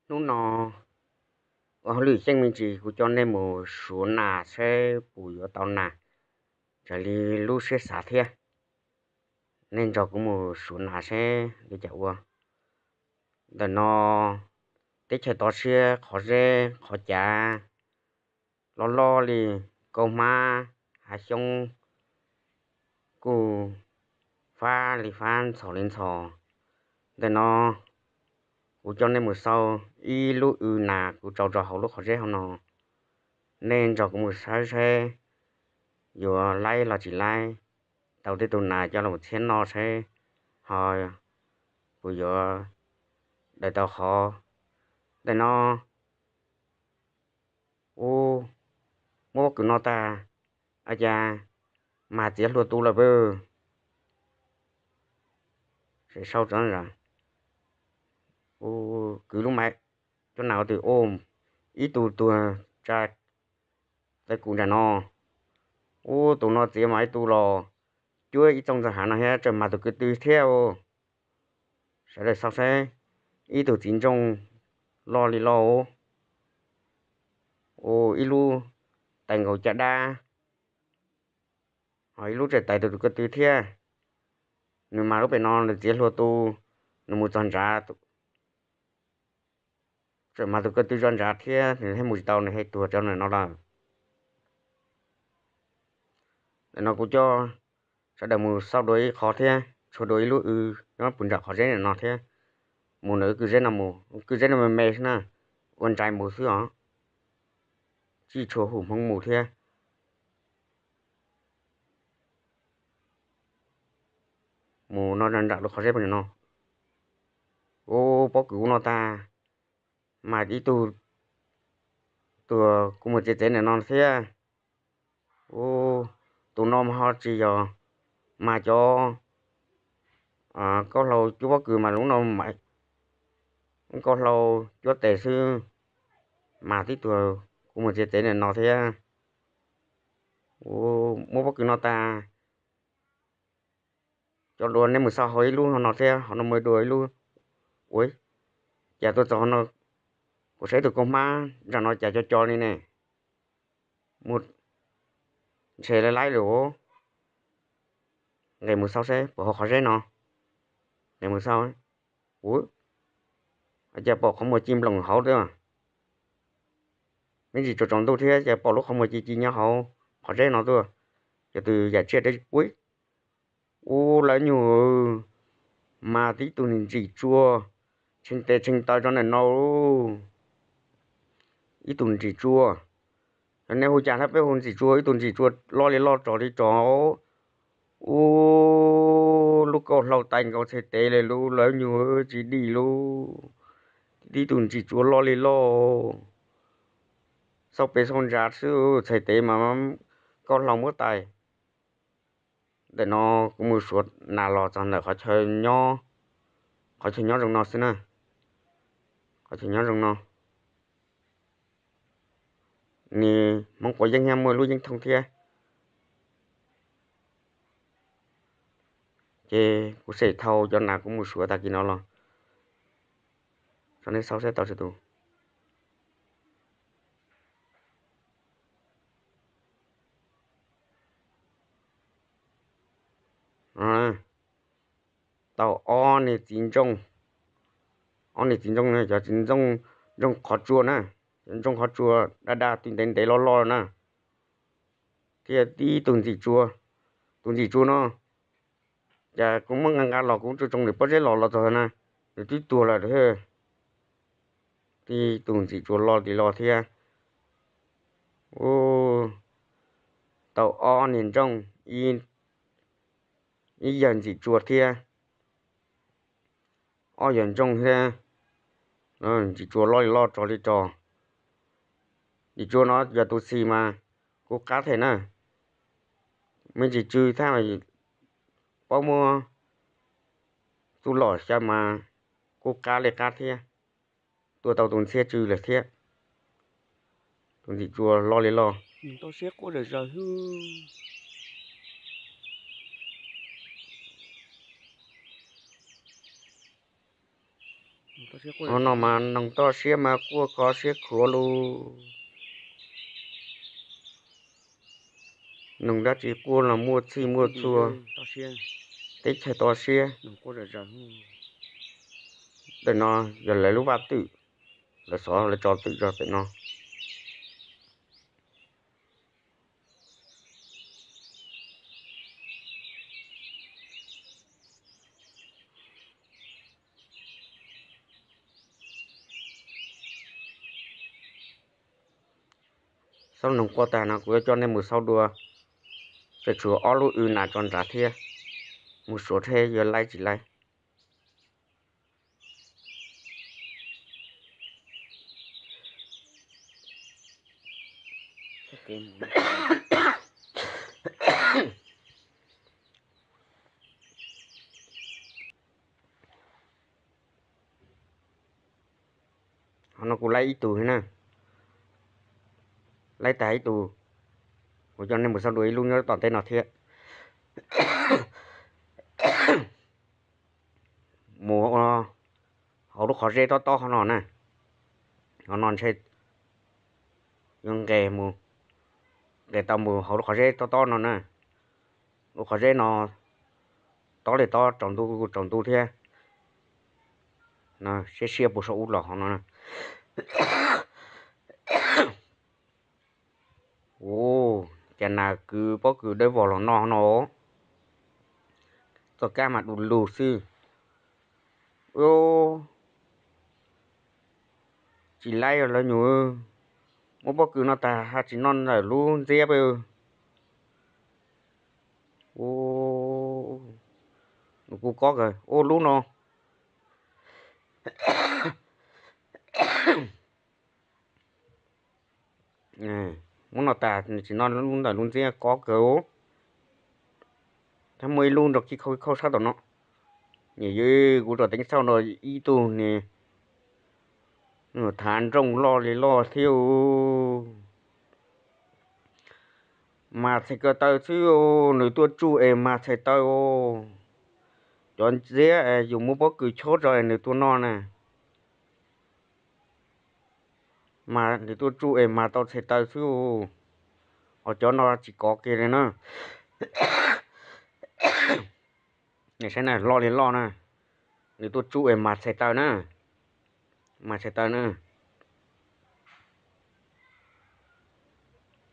Hnub no ua hauj lwm xyeej me ntsis, kuv coj nej mus suav nas saib puas yuav tau nas raws li lub siab xav thiab. Nej nrog kuv mus suav nas saib li cas ua. Ntawm no teb chaws toj siab, qhov zeb qhov cav loj loj li, kaub hmab hav xyoob kuj fab li fab, ntxhov li ntxhov. Ntawm no kuv coj nej mus xauj ib lub w nas kuv tsau rau hauv lub qhov zeb hauv no. Nej nrog kuv mus saib saib yuav laib los tsis laib, tau tej tus nas coj los txhiab noj saib ho puas yuav daws tau qhov. Ntawm no ub, muab pob kws no tag, a cas mas txiav hlua tu lawm pab. Sau, kwv lub maiv, cov nas ua twm ub, ib tug tuag tsa tawv kuv nram no. Ub, tus no txiav mas ib tug los cuab ib txooj ntxag hav no thiab tseem mas tus ko tw thiab. Sawv daws xauj saib, ib tug txiv ntsooj loj li loj, ib lub tais nkaus caj dab, ho ib lub tseem tais tus ko tw thiab. Nws mas lub pem no nws txiav hlua tu, nws mus txog nrad, tseem mas tus ko tw zov nrad thiab, nws thiaj mus tsis tau, nws thiaj tuag rau ntawm no lawm. Ntawm no kuv coj sawv daws mus xauj dua ib qho thiab, tshuav dua ib lub w nyob puag nram qhov zeb ntawm no thiab. Mus ntawm kwj zeb no mus, kwj zeb no me me xwb na, ua nrais mus xwb os, tsis tshua hum hmoov mus thiab. Mus no nram lub qhov zeb puag nram no. Ub, pob kws ub no tag, mas ib tug tuag kuv mus txiav txev ntawm no thiab. Ub, tus no mas ho tsis yog mas cov nkauj hlau cuab pob kws mas lub no mas nkauj hlau cuab tes xwb, mas tib tug kuv mus txiav txev ntawm no thiab. Ub, muab pob kws no tag, coj dua nej mus xauj hauv ib lub no thiab, hauv no muaj dua ib lub. Ua cas tuaj txog no, kuv saib tus kaub hmab nram no cas co co li ne, mus ntshe laib laib lawm. Nqes mus xauj seb puas hauv qhov zeb no. Nqes mus xauj, ua cas pom qhov muag ci nploos hauv tuaj. Me ntsis tsaus tsaus ntuj thiab cas pom lub qhov muag ci ci nyob hauv qhov zeb no tuaj. Cov twg yam tsiaj dab tsi puab. Ub, lawv nyuag, mas tib tug ntsim tsuag tshee tes tshee taw rau ntawm no. Ib tug ntsim tsuag, yog nej hu cas thiab peb hu ntsim tsuag, ib tug ntsim tsuag loj li loj, rog li rog. Ub, lub kauj hlau tais nkaus txhais tes li lub, lawv nyuag tsis dim lub. Tib tug ntsim tsuag loj li loj, xauj pes xauj ntsa xwb, txhais tes mas kauj hlau muab tais. Ntawm no kuv mus suav nas los txog ntawm qhov chaw nyob, qhov chaw nyob zoo no xwb na. Qhov chaw nyob zoo no, nws Hmoob quav yeeb thiab muaj lub yeeb thooj thiab. Ces kuv xem thau cov nas kuv mus suav tag kis no los rau nej xauj saib tau tsis tus. Tau ob niag txiv ntsooj, ob niag txiv ntsooj, cov txiv ntsooj, ntsooj qhov tsua na, ntsooj qhov tsua daj daj, tib ntev ntev loj loj na. Thiab tib tug ntxim tsua, tus ntxim tsua no, cas kuv muab nqa nqa los kuv tsuas tsoo nws pob zeb los los txog na, nws twb tuag lawm thiab. Tib tug ntxim tsua loj li loj thiab. Ub, tau ob niag ntsooj, ib yawg ntxim tsua thiab, ob yawg ntsooj thiab. Ntxim tsua loj li loj, rog li rog. Ntxim tsua no yog tus txhis mas kuj qab thiab na. Me ntsis tsw thiab, paub muab txuj lom xyaw mas kuj qab li qab thiab. Tua tau tus ntxhiab tsw lawm thiab. Tus ntxim tsua loj li loj. Tau siab quaj zom zaws xwb. Hnub no mas noog toj siab mas quaj kho siab khuav lug. Noog dab tsi quaj los muaj txhij muaj txhua, teb chaws toj siab. Tam no yog lawv lub vaj twm, lawv xov lawv tso twm rau pem no. Xaub noog quaj tag no kuv yuav coj nej mus xaub dua, tseem tshuav ob lub w nas tso nrad thiab, mus suav seb yuav laib tsis laib. Qhov no kuv laib ib tug na, laib tag ib tug, kuv coj nej mus xauj dua ib lub nyob tom ntej no thiab. Mus hauv lub qhov zeb tob tob qhov no na, qhov no ntshe yuav nqes mus, nqes tau mus hauv lub qhov zeb tob tob no na. Lub qhov zeb no tob li tob tsaus ntuj tsaus ntuj thiab, siab siab puas saum ub los hauv no. Ua cas nas kwv pob kws dawb vog los noj no, txoj kab mas du lug xwb. Tsis laib lawv nyuam, muab pob kws no tag haj tsis noj ntawm lub ntxiab peb. Nws kuj kob kawg ua lub no. Muab no tas tsis noj lub ntawm lub ntxiab kob kawg. Thiab muaj ib lub nrog kij khauj kij khauj sab tom no. Niam yog kuv rov teev xauj no ib tug niag thav ntsoog loj li loj thiab. Mas txhais ko taw xwb, nws tuaj tsuj es mas txhais taw. Cov ntxiab es yus muab pob kws chob rau es nws tuaj noj na. Mas nws tuaj tsuj es mas tau txhais taw xwb. Ho cov no tsis kov kiag li na. Saib na, loj li loj na. Nws tuaj tsuj es mas txhais taw na. Mas txhais taw na.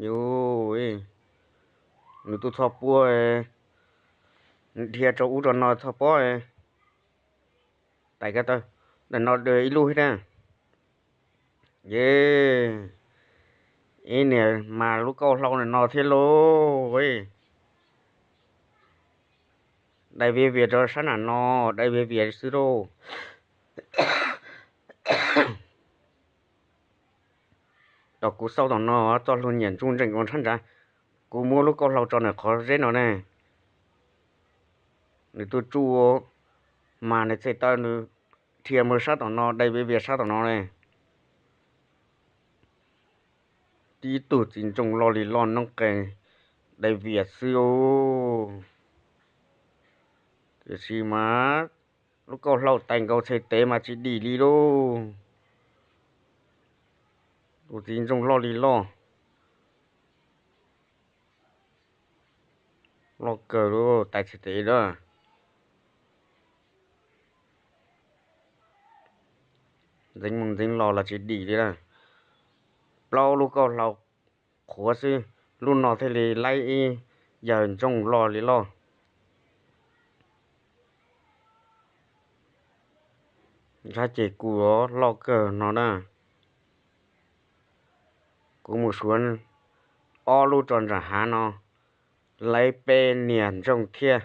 Yus, nws tuaj txhoj puab, dhia rau ub rau no txhoj pob. Tais ko taw, ntawm no ib lub thiab na. Yej, ib niag mas lub kauj hlau ntawm no thiab lauj. Dai viav vias rau sab nram no, dai viav vias xwb lauj. Tos kuv xauj tom no, txoj hlua nyiam ntsuj ntseem ua tshab ntsav. Kuv muab lub kauj hlau tso ntawm qhov zeb no ne. Nws tuaj tsuj mas nws txhais taw, nws dhia mus sab tom no, dai viav vias sab tom no ne. Tib tug txiv ntsoog loj li loj noob qes dai vias xwb. Tiam sis mas lub kauj hlau tais nkaus txhais tes mas tsis dim li lauj. Tus txiv ntsoog loj li loj, loj kawg li, tais txhais tes lawm. Ntxeev mus ntxeev los los tsis dim li lawm. Plaub lub kauj hlau qhuav xwb, lub no thiaj li laib ib yawg ntsoog loj li loj. Ntshav ces kuv loj kawg no na. Kuv mus suav ob lub rau nram hav no, laib peb niag ntsoog thiab.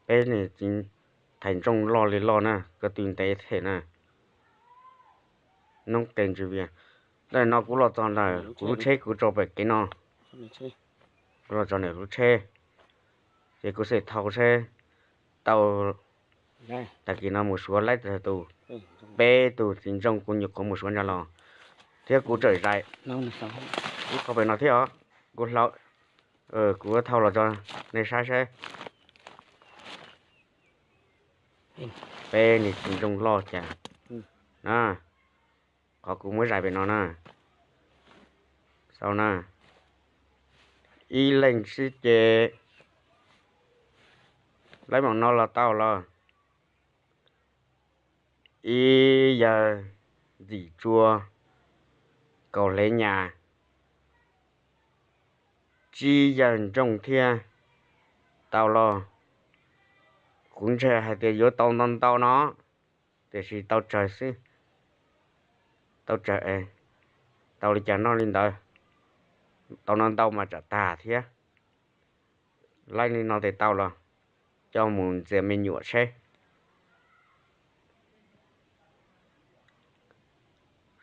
Peb niag txiv thais ntsoog loj li loj na, ko tw ntev thiab na. Noob qes ntsis vias. Ntawm no kuv los txog ntawm kuv lub tsheb, kuv tso pem kev no. Kuv los txog ntawm lub tsheb, ces kuv xem thau tsheb tau. Tag kis no mus suav laib tus peb tus txiv ntsoog kuv nyuam qhuav mus suav ntsa los, thiab kuv txawm zais ib qho pem no thiab os. Kuv hlau, kuv thau los tso nej saib saib. Peb niag tsis zoo loj cas na. Qhov kuv muab zais pem no na, xaus na, ib leeg xwb ces laib mam no los tau los. Ib yawg ntxim tsuag, kaum hlev nyas, tsib yawg ntsooj thiab tau los. Kuv ntshai hais tias yuav tau ntau ntau no, tiam sis tau tsawg xwb, tau tsawg es tau li cas noj li ntawd, tau ntau ntau mas tsam tag thiab. Laib li no tes tau los coj mus ntxias me nyuam seb.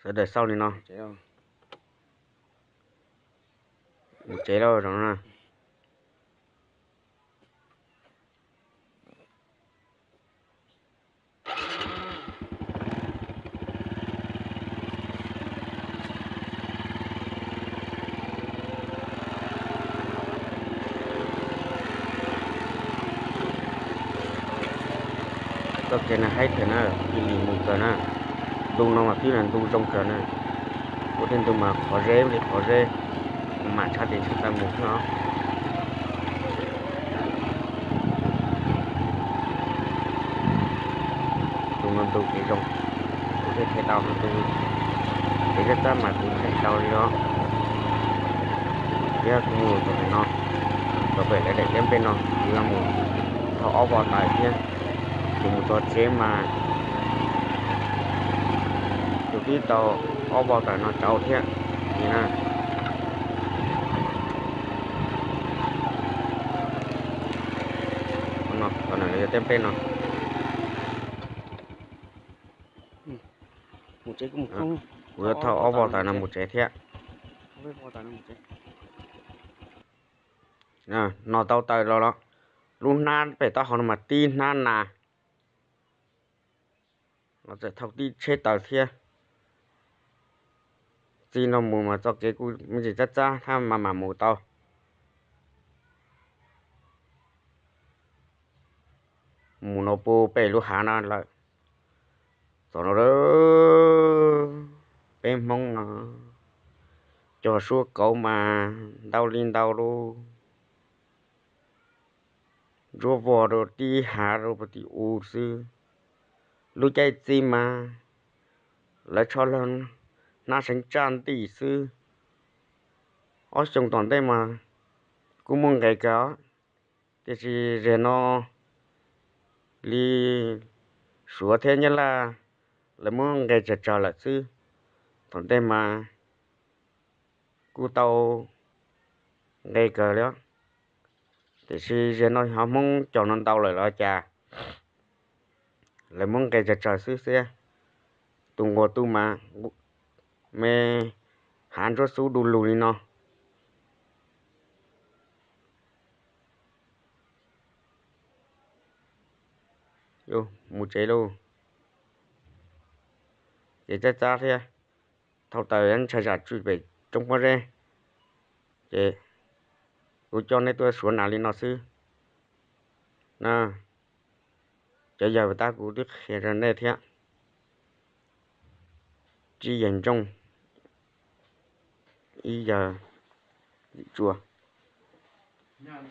Sawv daws xauj li no, mus tsev lauj zoo na. Txoj kev no haib kawg na, cia li mus kawg na. Ntu no mas twb yog ntu zoo kawg na. Ua tej ntu mas qhov zeb li qhov zeb, mam tshaj tes tshaj taw mus xwb os. Ntu no ntu kev zoo, kuv thiaj qhia tau ntu kev txaj txaj mas kuv qhia tsis tau li os. Thiab kuv mus tom pem no, tom pem lawv daim teb nplej no, kuv yuav mus thauj ob voj tais thiab, ces mus txog tsev mas yus twb tau ob voj tais no rauv thiab li na. Tom no lawv yuav teb nplej no. Kuv yuav thauj ob voj tais no mus tsev thiab. No tau taws los los, lub hnab pem taub hau no mas tib hnab nas, los txawm thauj tib tsheb taws thiab. Txij no mus mas txoj kev kuj me ntsis txab txab thiab mas mam mus tau. Mus no puag pem lub hav no lawm. Txog no, peb Hmoob no cog suab kauv mas ntau li ntau lauj. Ntsuab vog rau tib hav rau puag tim u xwb. Lub caij txij mas lawv tsho laug hnab seev tsaj nti xwb. Ob xyoo tom ntej mas kuj muaj nqis kawg, tiam sis zaum no li Suav thiab Nyab Laj lawv muab nqis tsawg tsawg lawm xwb. Tom ntej mas kuj tau nqis kawg li os. Tiam sis zaum no ho Hmoob cog no ntau lawm los cas, lawv muab nqis tsawg tsawg xwb xwb. Tus nquag tu mas me hav ntsuab xub du lug li no. Mus tsev lauj. Ces txab txab thiab, thauj taws ntshai zam tswj pem roob pob zeb. Ces kuv coj nej tuaj suav nas li no xwb na. Cov yawg tab kuv twb qhia rau nej thiab. Tsib yawg ntsooj, ib yawg ntxim tsuag.